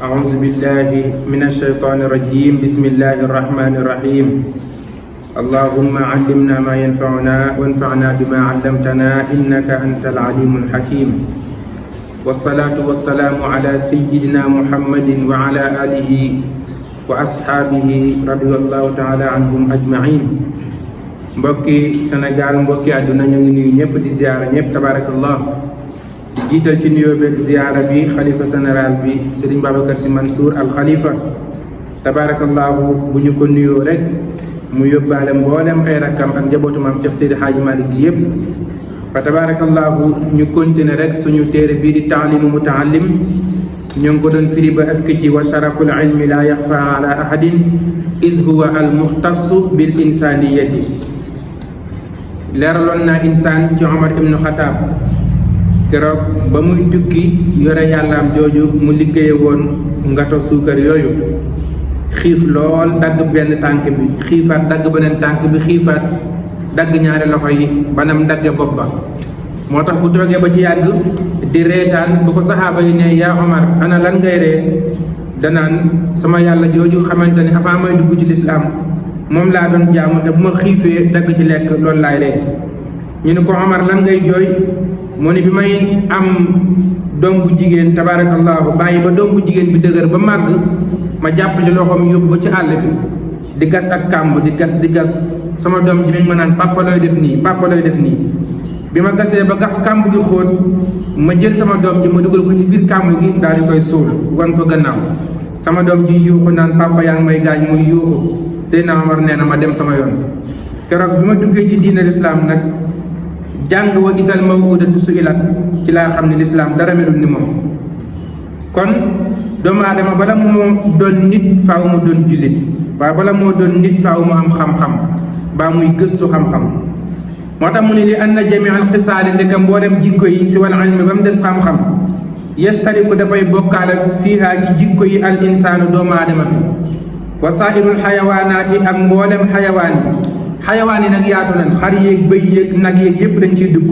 أعوذ بالله من الشيطان الرجيم بسم الله الرحمن الرحيم اللهم علمنا ما ينفعنا وانفعنا بما علمتنا إنك أنت العليم الحكيم والصلاة والسلام على سيدنا محمد وعلى آله وأصحابه رضي الله تعالى عنهم أجمعين mbokki Sénégal mbokki àdduna ñu ngi nuyu ñëpp di ziyaara ñëpp tabarakallah di jiital ci nuyoo beeg ziyaara bi xalifa général bi Serigne Babacar Sy Mansour al Khalifa tabarakallahu bu ñu ko nuyoo rek mu yóbbaale mboolem ay rakkam ak njabootu maam Cheikh Seydi Hadji Malick gi yëpp fa tabarakallahu ñu continuer rek suñu téere bii di taalimu mutaallim ñu ngi ko doon firi ba aski ci wa sharaful ilmi la yaxfa ala ahadin is huwa al muxtassu bil insaniyati leeraloon naa insaan ci Omar ibnu Xataab keroog ba muy tukki yore yàllaam jooju mu liggéeye woon ngato suukar yooyu xiif lool dagg benn tànk bi xiifaat dagg beneen tànk bi xiifaat dagg ñaari loxo yi banam dagge bopp ba moo tax bu toogee ba ci yàgg di reetaan bu ko saxaaba yi ne yaa Omar ana lan ngay ree danaan sama yàlla jooju xamante ne avant may dugg ci lislaam moom laa doon jaamu te bu ma xiifee dagg ci lekk loolu laay ree ñu ne ko Omar lan ngay jooy mu ne bi may am doom bu jigéen tabarakallahu bàyyi ba doom bu jigéen bi dëgër ba màgg ma jàpp ci loxoom yóbbu ba ci àll bi di gas ak kàmb di gas sama doom ji mi ma naan papa looy def nii papa looy def nii bi ma gasee ba kàmb gi xóot ma jël sama doom ji ma dugal ko ci biir kàmb gi daal di koy suul wan ko gannaaw sama doom ji yuuxu naan papa yaa ngi may gaañ muy yuuxu Seydina Omar nee na ma dem sama yoon keroog bi ma duggee ci diine lislaam nag jàng wa isal mawudatu suilat ci laa xam ne lislaam dara melul ni moom kon doomu aadama bala moo doon nit faaw mu doon jullit waaye bala moo doon nit faaw mu am xam-xam baa muy gëstu xam-xam moo tax mu ne li anna jami al xisaali ndeka mboolem jikko yi si wal ilmi ba mu des xam-xam yestariku dafay bokkaale fiihaa ci jikko yi al insaanu doomu aadama bi wasaa'irul xayawaanaati ak mboolem xayawaan yi nag yaatu nañ xar yéeg bëy yéeg nag yéeg yépp dañ ciy dugg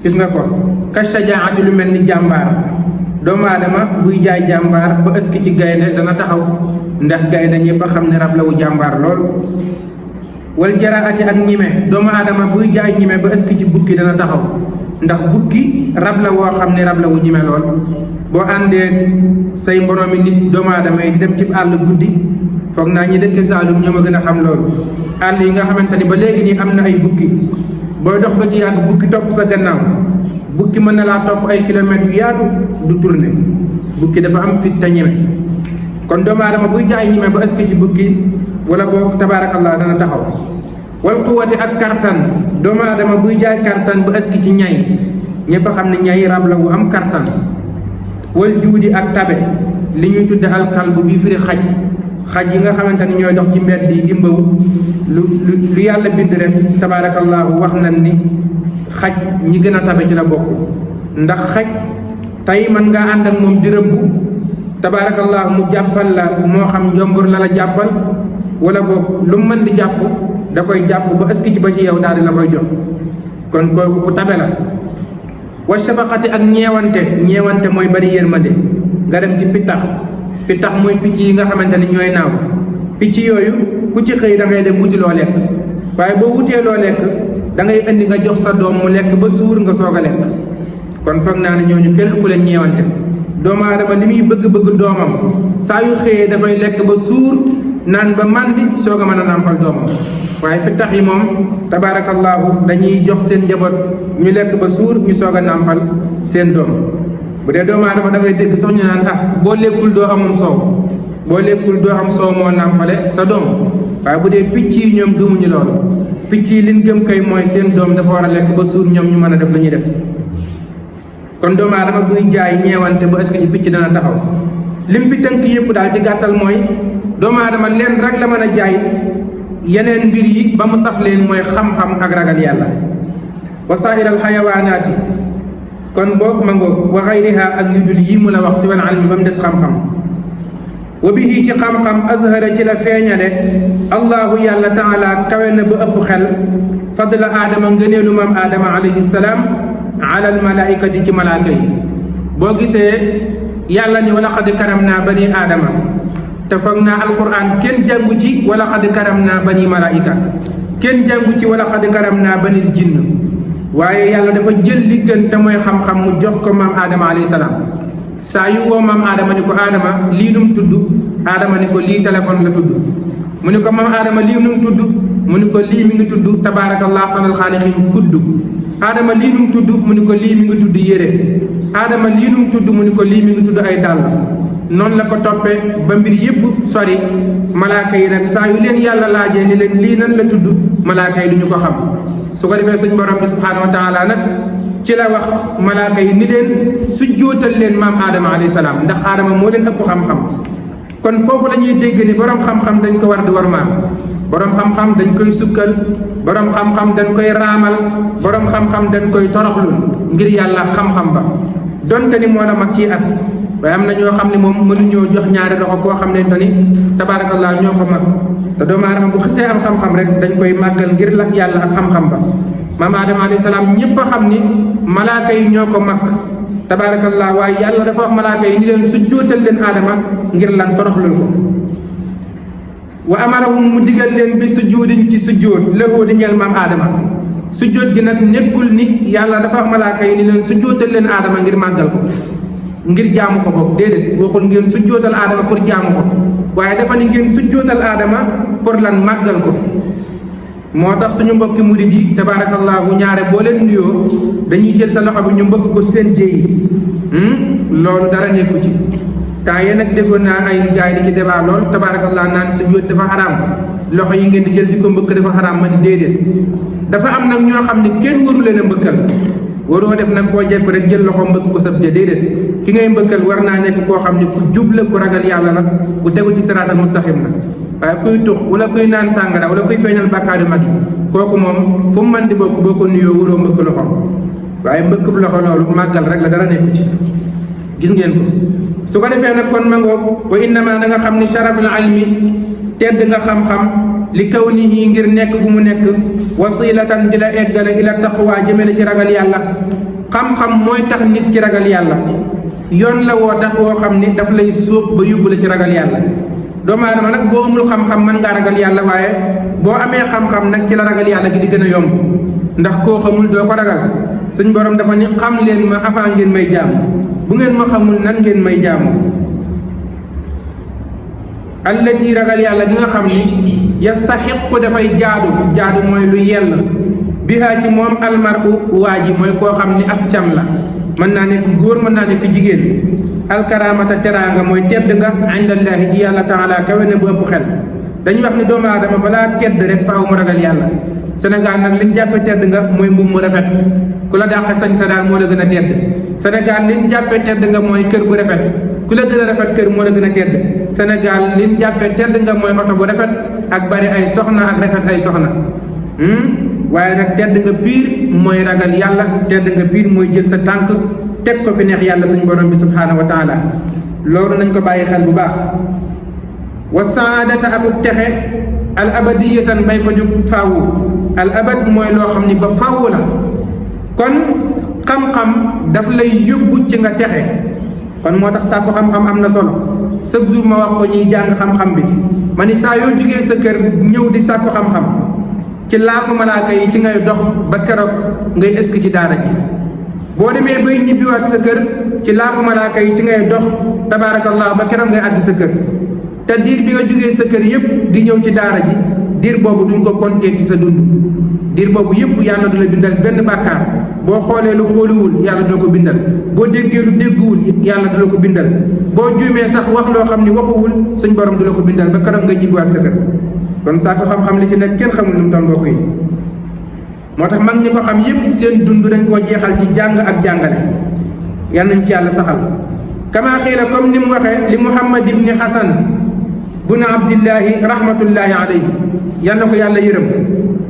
gis nga ko ka shajaati lu mel ni jàmbaar doomu aadama buy jaay jàmbaar ba ëski ci gaynde dana taxaw ndax gaynde ñëpp a xam ne rab la wu jàmbaar lool wal jaraati ak ñime doomu aadama buy jaay ñime ba ëski ci bukki dana taxaw ndax bukki rab la woo xam ne rab la wu ñime lool boo àndee say moroomi nit doomu aadama yi di dem ci àll guddi foog naa ñi dëkk Saalum ñoo ma gën a xam loolu àll yi nga xamante ni ba léegi nii am na ay bukki booy dox ba ci yàgg bukki topp sa gannaaw bukki mën na laa topp ay kilomètres yu yaatu du tourné bukki dafa am fit te ñeme kon doomu aadama buy jaay ñeme ba ëski ci bukki wala boog tabaarakallah dana taxaw wal quwwati ak kartan doomu aadama buy jaay kartan ba ëski ci ñay ñëpp a xam ne ñay rab la wu am kartan wal juudi ak tabe li ñuy tudde alkalbu bii firi xaj yi nga xamante ni ñooy dox ci mbedd yi di mbaw lu yàlla bind rek tabaarakallaahu wax nañ ni xaj ñi gën a tabe ci la bokk ndax xaj tey mën ngaa ànd ak moom di rëbb tabaarakallaahu mu jàppal la moo xam njombur la jàppal wala boog lu mu mën di jàpp da koy jàpp ba ëski ci ba ci yow daal di la koy jox kon kooku ku tabe la wa shafaqati ak ñeewante mooy bari yërmande nga dem ci pittax mooy picc yi nga xamante ni ñooy naaw picc yooyu ku ci xëy da ngay dem wuti loo lekk waaye boo wutee loo lekk da ngay indi nga jox sa doom mu lekk ba suur nga soog a lekk kon foog naa ne ñooñu kenn ëpp leen ñeewante doomu aadama li muy bëgg-bëgg doomam saa yu xëyee dafay lekk ba suur naan ba màndi soog a mën a nàmpal doomam waaye pittax yi moom tabaarakallaahu dañuy jox seen njaboot ñu lekk ba suur ñu soog a nàmpal seen doom bu dee doomu aadama da ngay dégg sax ñu naan boo lekkul doo amum soow boo lekkul doo am soow moo nàmpale sa doom waaye bu dee picc yi ñoom gëmuñu loolu picc yi liñ gëm kay mooy seen doom dafa war a lekk ba suur ñoom ñu mën a def lu ñuy def kon doomu aadama buy jaay ñeewante ba est-ce que ci picc dana taxaw lim fi tënk yëpp daal ci gàttal mooy doomu aadama leen rek la mën a jaay yeneen mbir yi ba mu saf leen mooy xam-xam ak ragal yàlla wasaa'iral xayawaanaati kon boog ma ngoog wa xayriha ak yu dul yi mu la wax si wal ilmi ba mu des xam-xam wa bihi ci xam-xam azhara ci la feeñale allahu yàlla taala kawe na ba ëpp xel fadla aadama ngëneelu maam aadama alayhi salaam ala al malaikati ci malaaka yi boo gisee yàlla ni wala xad karam naa bani aadama te foog naa alquran kenn jàngu ci wala xad karam naa bani malaika kenn jàngu ci wala xad karam naa bani jinn waaye yàlla dafa jël li gën te mooy xam-xam mu jox ko maam aadama alayhi salaam saa yu woo maam aadama ni ko aadama lii num tudd aadama ni ko lii téléphone la tudd mu ni ko maam aadama lii num tudd mu ni ko lii mi ngi tudd tabaarakallah sanal xaalixiin kudd aadama lii num tudd mu ni ko lii mi ngi tudd yére aadama lii num tudd mu ni ko lii mi ngi tudd ay dàll noonu la ko toppee ba mbir yépp sori malaaka yi nag saa yu leen yàlla laajee ni leen lii nan la tudd malaaka yi du ñu ko xam su ko defee suñ borom bi subhaanahu wa taala nag ci la wax malaaka yi ni leen sujjóotal leen maam aadama alayhi salaam ndax aadama moo leen ëpp xam-xam kon foofu la ñuy dégg ni borom xam-xam dañ ko war di war maam borom xam-xam dañ koy sukkal borom xam-xam dañ koy raamal borom xam-xam dañ koy toroxlul ngir yàlla xam-xam ba donte ni moo la mag ci at waaye am na ñoo xam ne moom mënuñoo jox ñaari loxo koo xam ne ni tabaarakallah ñoo ko mag te doomu aadama bu xisee am xam-xam rek dañ koy màggal ngir la yàlla ak xam-xam ba maam aadama alayhi salaam ñëpp a xam ni malaaka yi ñoo ko mag tabaarakallah waaye yàlla dafa wax malaaka yi ni leen sujjóotal leen aadama ngir lan toroxlul ko wa amarahum mu digal leen bi sujjóodin ci sujjóot lahu di ñeel maam aadama sujjóot gi nag nekkul ni yàlla dafa wax malaaka yi ni leen sujjóotal leen aadama ngir màggal ko ngir jaamu ko boog déedéet waxul ngeen sujjóotal aadama pour jaamu ko waaye dafa ni ngeen sujjóotal aadama pour lan màggal ko moo tax suñu mbokki murid yi tabaarakallaahu ñaare boo leen nuyoo dañuy jël sa loxo bi ñu mbëkk ko seen jéyi loolu dara nekku ci temps yéen nag déggoon naa ay gaay di ci débat lool tabaarakallah naan sujjóot dafa xaraam loxo yi ngeen di jël di ko mbëkk dafa xaraam ma ni déedéet dafa am nag ñoo xam ne kenn waru leen a mbëkkal waroo def nag koo jekk rek jël loxo mbëkk ko sab jë déedéet ki ngay mbëkkal war naa nekk koo xam ne ku jub la ku ragal yàlla la ku tegu ci siraatal mustaqim la waaye kuy tux wala kuy naan sàngara wala kuy feeñal bàkkaar yu mag yi kooku moom fu mu mën di bokk boo ko nuyoo waroo mbëkk loxo waaye mbëkk loxo loolu màggal rek la dara nekku ci gis ngeen ko su ko defee nag kon mangoog wa innama na nga xam ni sharaful ilmi tedd nga xam-xam li kawnihi ngir nekk gu mu nekk wasilatan di la eggale ila taqwa jëmele ci ragal yàlla xam-xam mooy tax nit ki ragal yàlla yoon la woo tax woo xam ni daf lay sóob ba yóbbu la ci ragal yàlla doomu aadama nag boo amul xam-xam mën ngaa ragal yàlla waaye boo amee xam-xam nag ci la ragal yàlla gi di gën a yomb ndax koo xamul doo ko ragal suñ borom dafa ni xam leen ma avant ngeen may jaamu bu ngeen ma xamul nan ngeen may jaamu allati ragal yàlla gi nga xam ni yastaxiqu dafay jaadu mooy lu yell bihaa ci moom almaru waa ji mooy koo xam ni as cam la mën naa nekk góor mën naa nekk jigéen alkaramata teraanga mooy tedd nga indallaahi ci yàlla taala kawe ne bu ëpp xel dañuy wax ni doomu aadama balaa tedd rek faaw mu ragal yàlla Sénégal nag liñ jàppe tedd nga mooy mbubb mu rafet ku la dàq sañ sa daal moo la gën a tedd Sénégal liñ jàppe tedd nga mooy kër gu rafet ku la gën a rafet kër moo la gën a tedd Sénégal liñ jàppe tedd nga mooy oto bu rafet ak bari ay soxna ak rafet ay soxna waaye nag tedd nga biir mooy ragal yàlla tedd nga biir mooy jël sa tànk teg ko fi neex yàlla suñ borom bi subhaanahu wa taala loolu nañ ko bàyyi xel bu baax wa saadata akuk texe al abadiyatan bay ko jug faawu al abad mooy loo xam ni ba faawu la kon xam-xam daf lay yóbbu ci nga texe kon moo tax sàkku xam-xam am na solo chaque jour ma wax ko ñuy jàng xam-xam bi ma ni saa yoo jógee sa kër ñëw di sàkku xam-xam ci laafu malaaka yi ci ngay dox ba keroog ngay ësk ci daara ji boo demee bay ñibbiwaat sa kër ci laafu malaaka yi ci ngay dox tabaarakallah ba keroog ngay àgg sa kër te diir bi nga jógee sa kër yëpp di ñëw ci daara ji diir boobu duñ ko compter ci sa dund diir boobu yëpp yàlla du la bindal benn bàkkaar boo xoolee lu xooliwul yàlla du la ko bindal boo déggee lu dégguwul yàlla du la ko bindal boo juumee sax wax loo xam ni waxuwul suñ borom du la ko bindal ba keroog ngay ñibbiwaat sa kër kon saako xam-xam li ci nekk kenn xamul nu mu toll mbokk yi moo tax mag ñi ko xam yëpp seen dund dañ koo jeexal ci jàng ak jàngale yal nañ ci yàlla saxal kama xiila comme ni mu waxee li Muhammad ibni Hasan bun Abdillahi rahmatullahi alayhi yal na ko yàlla yërëm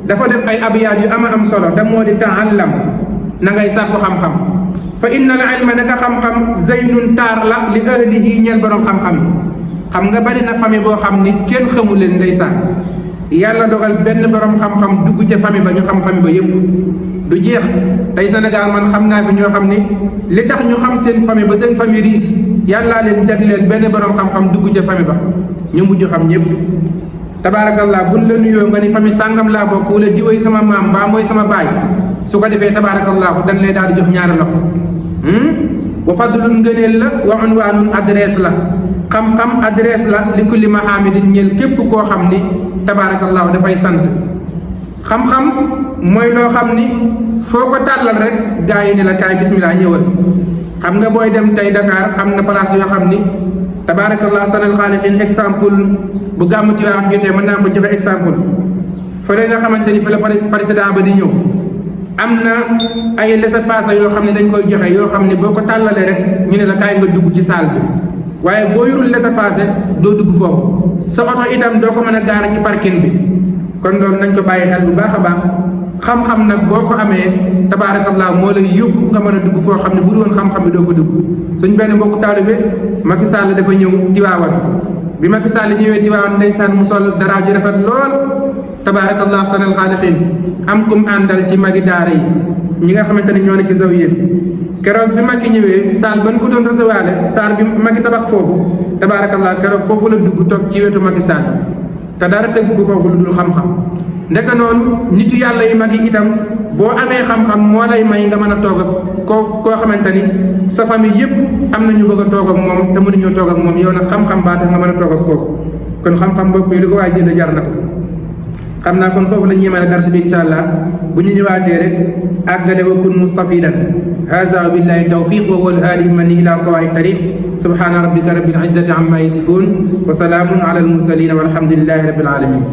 dafa def ay abiyaat yu ama am solo te moo di taallam na ngay sàkku xam-xam fa inna al ilma naka xam-xam zeynun taar la li ahlihi ñeel borom xam-xam yi xam nga bari na famille boo xam ni kenn xamul leen ndeysaan yàlla dogal benn borom xam-xam dugg ca famille ba ñu xam famille ba yëpp du jeex tey Sénégal man xam naa fi ñoo xam ni li tax ñu xam seen famille ba seen famille riis yàllaa leen jagleel benn borom xam-xam dugg ca famille ba ñu mujj xam ñëpp. tabaarakallah buñ la nuyoo nga ni famille sàngam laa bokk wala diwoy sama maam mbaa mooy sama baay su ko defee tabaarakallah dañ lay daal di jox ñaari loxo. wa fadlun ngëneel la wa unwaanun adresse la xam-xam adresse la li kulli mahamidin ñeel képp koo xam ni tabaarakallah dafay sant. xam-xam mooy loo xam ni foo ko tàllal rek gaa yi ne la kaay bismillah ñëwal. xam nga booy dem tey Dakar am na place yoo xam ni tabaarakallah sanal xaalixiin exemple bu gàmmu Tiwaawan jotee mën naa ko joxe exemple fële nga xamante ni fa la président ba di ñëw am na ay laissez-passer yoo xam ne dañ koy joxe yoo xam ne boo ko tàllalee rek ñu ne la kaay nga dugg ci salle bi waaye boo yorul laissez-passer doo dugg foofu sa oto itam doo ko mën a gaara ci parking bi. kon loolu nañ ko bàyyi xel bu baax a baax xam-xam nag boo ko amee tabaarakallah moo lay yóbbu nga mën a dugg foo xam ne bu dul woon xam-xam bi doo ko dugg. suñ benn mbokku taalibe Macky Sall dafa ñëw Tiwaawan bi Macky Sall ñëwee Tiwaawan ndeysaan mu sol dara ju rafet lool tabaarakallah sanal xaalixiin am kum àndal ci magi daara yi ñi nga xamante ne ñoo ne ci zawiya keroog bi Macky ñëwee saal ban ko doon recevoir saal bi Macky tabax foofu tabaarakallah keroog foofu la dugg toog ci wetu Macky Sall te dara tëgg ko foofu lu dul xam-xam. ndeka noonu nitu yàlla yi mag yi itam boo amee xam-xam moo lay may nga mën a toog ak koo xamante ni sa famille yëpp am na ñu bëgg a toog ak moom te mënuñoo toog ak moom yow nag xam-xam baa tax nga mën a toog ak kooku kon xam-xam bopp yi li ko waay jënd jar na ko. xam naa kon foofu la ñuy mën a darsu bi incha allah bu ñu ñëwaatee rek àggale wa kun mustafidan haza billahi tawfiq wa huwa alhaadi bi manni ila sawaai tariq subhana rabbika rabbil izzati amma yasifun wa salaamun ala almursalin walhamdulillahi rabbil alamin